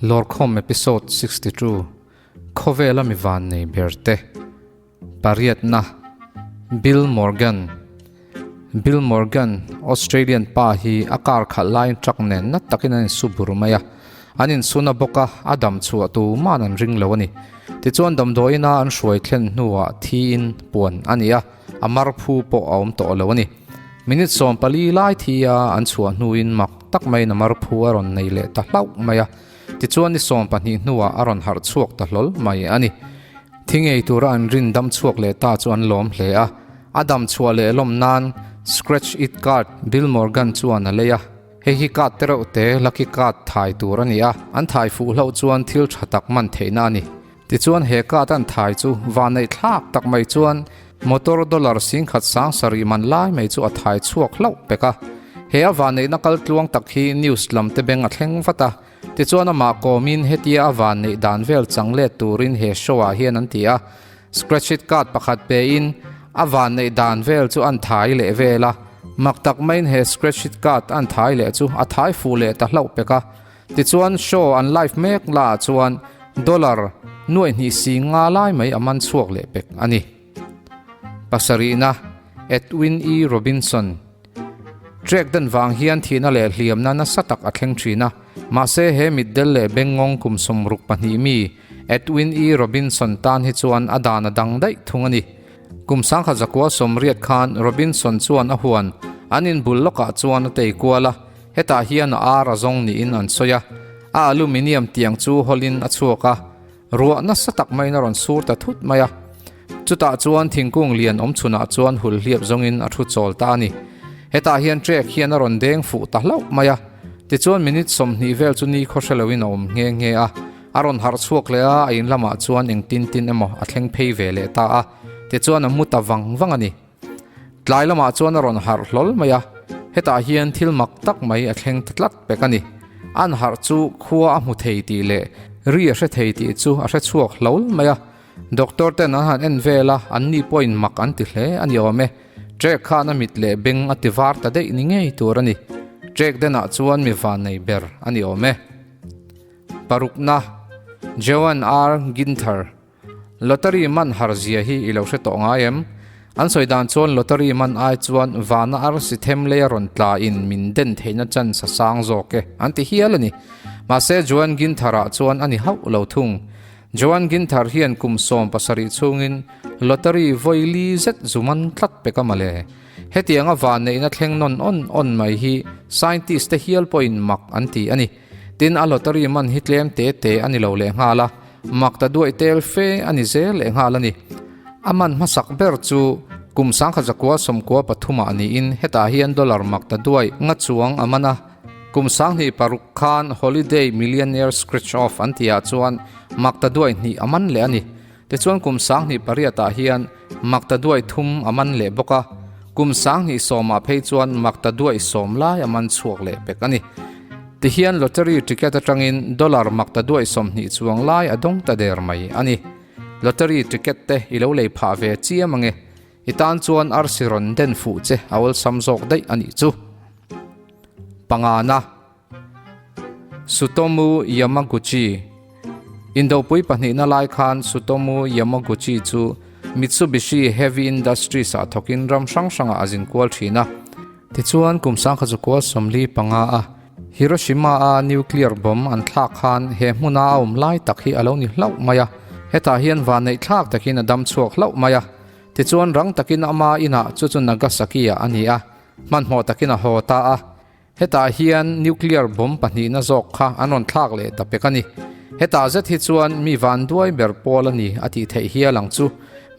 Lawrkhawm Episode 62, Khawvela mi vannei ber te. Pariatna, Bill Morgan Bill Morgan, Australian pa hi a car khalh laiin truck nen nat takin an insu bur mai a. An insuna bawk a, a dam chhuah tuman an ring lo a ni. Tichuan damdawiina an hruai thlen hnuah thiin puan a ni a, a mar phu pawh a awm tawh lo a ni. Minute 14 lai thi a an chhuah hnuin mak tak maiin a mar phu a rawn nei leh ta hlauh mai a. Tichuan ni 12 hnuah a rawn harh chhuak ta hlawl mai a ni. Thi ngei tura an rin dam chhuak leh ta chu an lawm hle a. A dam chhuah leh lawm nan Scratch It Card Bill Morgan chuan a lei a. Hei hi card te reuh te lucky card thai tur a ni a, an thai fuh hlauh chuan thil tha tak man theihna a ni. Tichuan he card an thai chu vanneih thlak tak mai chuan motor dollar singkhat sang sarih man lai mai chu a thai chhuak hlauh pek a. He a vanneihna kal tluang tak hi news lam te beng a thleng vat a. Tichuan amah kawmin hetia a vanneih dan vel chang let turin he show ah hian an ti a. Scratch it card pakhat pein a vanneih dan vel chu an thai leh vel a. Mak tak maiin he scratch it card an thai leh chu a thai fuh leh ta hlauh pek a. Tichuan show an live mek la ah chuan dollar nuaih hnih si nga lai mai a man chhuak leh pek a ni. Pasarihna, Edwin E. Robinson. Trek dan vang hian thihna leh hliamna nasa tak a thleng thin a, mahse he mitdel leh bengngawng kum 62 mi Edwin E. Robinson tan hi chuan a dan a dang daih thung a ni. Kum 1980 khan Robinson chuan a huan an inbul lawkah chuan a tei kual a, hetah hian a ar a zawng niin an sawi a. A aluminium tiang chu hawlin a chhuak a, ruah nasa tak maiin a rawn sur ta thut mai a. Chutah chuan thingkung lian awm chhunah chuan hul hliap zawngin a thu chawl ta a ni. Hetah hian trek hian a rawn deng fuh ta hlauh mai a. Tichuan minute 20 vel chu ni khaw hre loin a awm nghe nghe a. A rawn harh chhuak leh a, a in lamah chuan eng tin tin emaw a thleng phei ve leh ta a. Tichuan a mu ta vang vang a ni. Tlai lamah chuan a rawn harh hlawl mai a, hetah hian thil mak tak mai a thleng ta tlat pek a ni. An harh chu khua a hmu thei tih leh ri a hre thei tih chu a hre chhuak hlawl mai a. Doctor ten an han en vel a, an ni pawhin mak an ti hle a ni awm e. Trek khan a mit leh beng a ti var ta daih ni ngei tur a ni. Trek denah chuan mi vannei ber a ni awm e. Parukna, Joan R. Ginther. Lottery man har zia hi i lo hre tawh ngai em? An sawi dan chuan lottery man ai chuan vana arsi them lei a rawn tla in min den theihna chance a sang zawk e an ti hial a ni. Mahse Joan Ginther ah chuan a ni hauh lo thung. Joan Ginther hian kum 17 chhungin lottery vawi li zet zu man tlat pek a mawle. Hetianga vanneihna thleng nawn awn awn mai hi scientist te hial pawhin mak an ti a ni. Tin, a lottery man hi tlem te te a ni lo lehnghal a, mak ta duaih tel fe a ni zel lehnghal a ni. A man hmasak ber chu kum 1993 ah niin hetah hian dollar mak ta duaih nga chuang a man a. Kum 2006 khan Holiday Millionaire Scratch Off an tihah chuan mak ta duaih hnih a man leh a ni. Tichuan kum 2008 ah hian mak ta duaih thum a man leh bawk a, kum 2010 ah phei chuan mak ta duaih sawm lai a man chhuak leh pek a ni. Tihian lottery ticket atangin dollar mak ta duaih 20 chuang lai a dawng ta der mai a ni. Lottery ticket te i lo lei phah ve chiam ange. I tan chuan arsi rawn den fuh che a awlsam zawk daih a nih chu. Pangana. Tsutomu Yamaguchi Indopui pahnihna lai khan Tsutomu Yamaguchi chu Mitsubishi Heavy Industries ah thawkin ram hrang hrangah a zin kual thin a. Tichuan kum 1945 a Hiroshima a nuclear bomb an thlak khan he hmuna a awm lai tak hi a lo ni hlauh mai a. Hetah hian vanneih thlak takin a dam chhuak hlauh mai a. Tichuan rang takin ama inah chu chu Nagasaki ah a ni a, hmanhmawh takin a haw ta a. Hetah hian nuclear bomb pahnihna zawk kha an rawn thlak leh ta pek a ni. Hetah zet hi chuan mi vanduai ber pawl a ni a tih theih hial ang chu.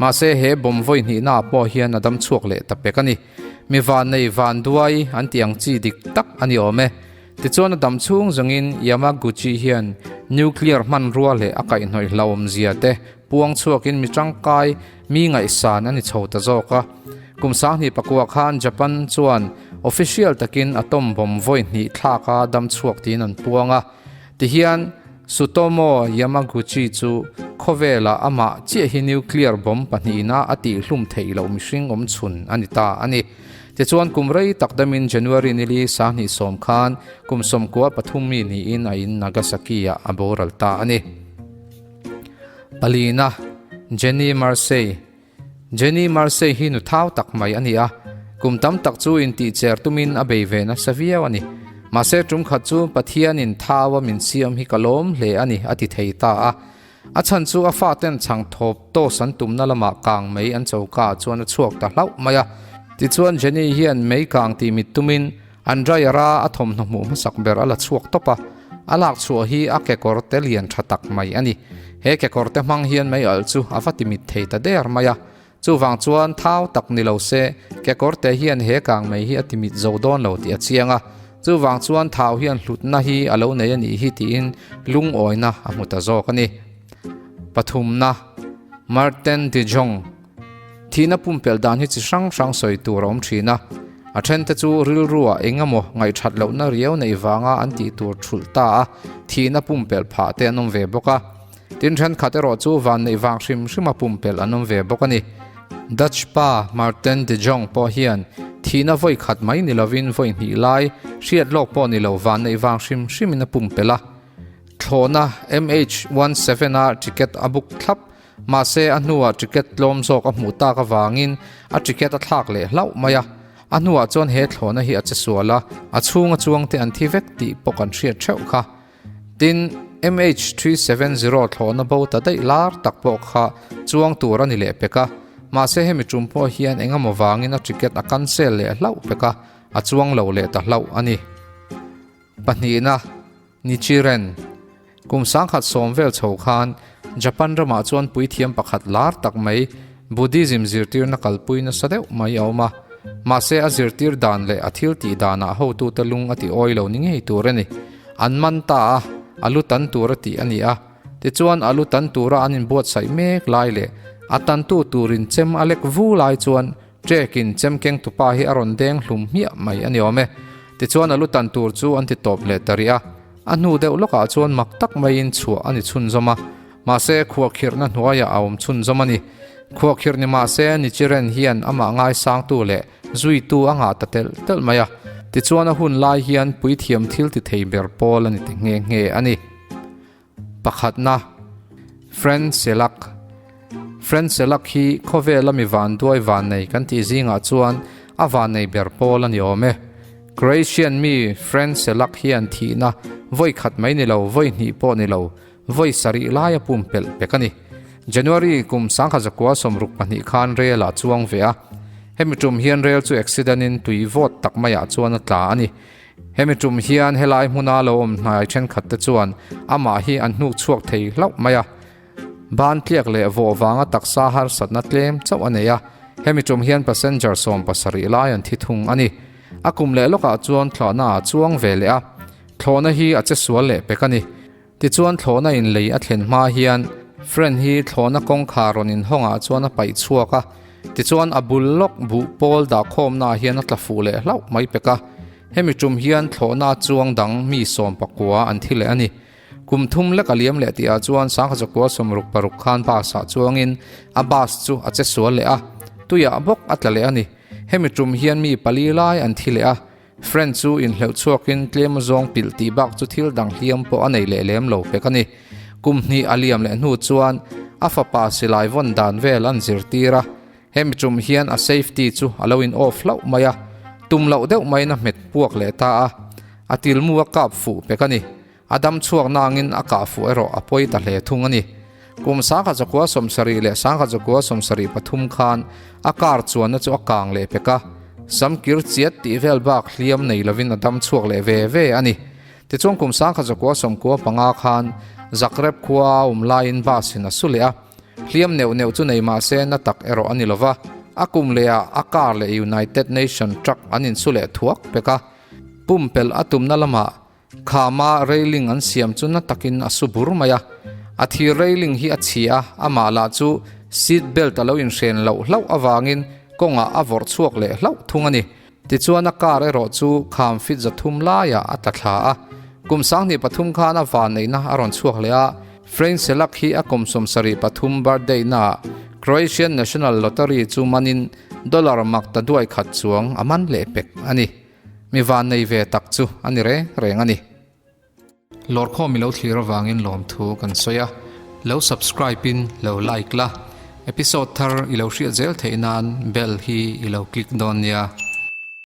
Mahse he bomb vawi hnihnaah pawh hian a dam chhuak leh ta pek a ni. Mi vannei vanduai an tih ang chi dik tak a ni awm e. Tichuan a dam chhung zawngin Yamaguchi hian nuclear hmanrua leh a kaihhnawih hlauhawmzia te puang chhuakin mi tangkai mi ngaihsan a ni chho ta zawk a. Kum 2009 khan Japan chuan official takin atom bomb vawi hnih thlaka dam chhuak tiin an puang a. Tihian Tsutomu Yamaguchi chu khawvelah amah chiah hi nuclear bomb pahnihna a tihhlum theih loh mihring awm chhun a ni ta a ni. Tichuan kum rei tak damin January nili 20 sawm khan kum 93 mi niin a in Nagasaki-ah a boral ta a ni. Palina, Jenny Marseille Jenny Marseille hi nu thau tak mai a ni a, kum tam tak chu intihcher tumin a bei ve nasa viau a ni. Mahse tum khat chu Pathianin thau a min siam hi ka lawm hle a ni a ti thei ta a. A chhan chu a faten chhang thawp toss an tumna lamah kang mei an choka ah chuan a chhuak ta hlauh mai a. Tichuan Jenny hian mei kang tih mit tumin an dryer a a thawmhnaw hmuh hmasak ber a la chhuak tawp a, a lak chhuah hi a kekawr te lian tha tak mai a ni. He kekawr te hmang hian mei alh chu a va ti mit thei ta der mai a. Chuvang chuan thau tak ni lo se, kekawr te hian he kang mei hi a ti mit zo dawn lo tih a chiang a. Chuvang chuan thau hian hlutna hi a lo nei a nih hi tiin lungawina a hmu ta zawk a ni. Pathumna, Marten de Jong. Thihna pumpelh dan hi chi hrang hrang sawi tur a awm thin a, a thente chu rilruah eng emaw ngaihthat lohna riau neih vanga an tih tur thulh ta a, thihna pumpelh phah te an awm ve bawk a. Tin thenkhat erawh chu van neih vang hrim hrima pumpelh an awm ve bawk a ni. Dutch pa Marten de Jong pawh hian thihna vawi khat mai ni lovin vawi hnih lai hriat lawk pawh ni lo van neih vang hrim hrimin a pumpelh a. Thlawhna MH17 a ticket a book thlap Mahse, a hnuah ticket tlawm zawk a hmuh tak avangin a ticket a thlak leh hlauh mai a. A hnuah chuan he thlawhna hi a che sual a, a chhunga chuangte an thi vek tih pawh kan hriat theuh kha. Tin, MH370 thlawhna bo ta daih lar tak pawh kha chuang tur a ni leh pek a. Mahse, hemi tum pawh hian engemaw vangin a ticket a cancel leh hlauh pek a, a chuang lo leh ta hlauh a ni. Pahnihna. Nichiren, Kum 1010 vel chho khan Japan ramah chuan puithiam pakhat lar tak mai Buddhism zirtirna kalpui nasa deuh mai a awm a. Mahse a zirtir dan leh a thil tih danah hotute lung a ti awi lo ni ngei tur a ni. An man ta a, a lu tan tur a tih a ni a. Tichuan a lu tan tura an inbuatsaih mek lai leh a tantu turin chem a lek vu lai chuan Ṭekin chemkengtupa hi a rawn deng hlum hmiah mai a ni awm e. Tichuan a lu tan tur chu an ti tawp leh ta rih a. A hnu deuh lawkah chuan mak tak maiin chhuah a ni chhunzawm a. Mahse, khuahkhirhna hnuaiah a awm chhunzawm a ni. Khuahkhirh ni mahse, Nichiren hian amah ngaisangtu leh zuitu a ngah ta telh telh mai a. Tichuan a hun lai hian puithiam thil ti thei ber pawl a ni ta nghe nghe a ni. Pakhatna, Fran Selak. Fran Selak hi khawvela mi vanduai vannei kan tih zingah chuan a vannei ber pawl a ni awm e. Croatian mi Fran Selak hian thihna vawi khat mai ni lo, vawi hnih pawh ni lo, vawi sarih lai a pumpelh pek a ni. January kum 1962 khan rel ah chuang ve a. Hemi tum hian rel chu accident in tui vawt tak maiah chuan a tla a ni. Hemi tum hian helai hmuna lo awm hnai thenkhat te chuan amah hi an hnuk chhuak thei hlauh mai a. Ban tliak leh vawh vanga taksa harsatna tlem chauh a nei a, hemi tum hian passenger 70 lai an thi thung a ni. A kum leh lawkah chuan thlawhna ah chuang ve leh a, thlawhna hi a che sual leh pek a ni. Tichuan thlawhna in lei a thlen hma hian Friend hi thlawhna kawngkhar rawn inhawngah chuan a paih chhuak a, tichuan a bul lawk buh pawl dahkhawmnaah hian a tla fuh leh hlauh mai pek a. Hemi tum hian thlawhna chuang dang mi 19 an thi leh a ni. Kum thum lek a liam leh tihah chuan 1966 khan bus ah chuangin a bus chu a che sual leh a, tuiah bawk a tla leh a ni. Hemi tum hian mi pali lai an thi leh a. Friend chu inhleuh chhuakin tlem zawng pilh tih bak chu thil dang hliam pawh a nei leh lem lo pek a ni. Kum hnih a liam leh hnu chuan a fapa silai vawn dan vel an zirtir a, hemi tum hian a safety chu a lo in off hlauh mai a, tum loh deuh maiin a hmet puak leh ta a, a tilmu a kap fuh pek a ni. A dam chhuak nangin a kah fuh erawh a pawi ta hle thung a ni. Kum 1970 leh 1973 khan a car chuanna chu a kang leh pek a, samkir chiat tih vel bak hliam nei lovin a dam chhuak leh ve ve a ni. Tichuan kum 1995 khan Zagreb khua a awm laiin bus in a su leh a, hliam neuh neuh chu nei mah se na tak erawh a ni lova, a kum lehah a car leh United Nation truck an insu leh thuak pek a, pumpelh a tumna lamah Khama railing an siam chu na takin a su bur mai a, a thir railing hi a chhi a, amah lah chu seat belt a lo inhren loh hlauh avangin kawngah a vawrh chhuak leh hlauh thung a ni. Tichuan a car erawh chu kham fit 300 laiah a tla thla a, kum 23 khan a vanneihna a rawn chhuak leh a, Frane Selak hi a kum 73 birthday naah Croatian National Lottery chu manin. Dollar mak ta duai khat chuang a man leh pek a ni. Mi vannei ve tak chu a ni reng reng a ni. Lawrkhawm i lo thlir avangin lawmthu kan sawi a, lo subscribe in lo like la, episode thar i lo hriat zel theih nan bell hi i lo click dawn nia.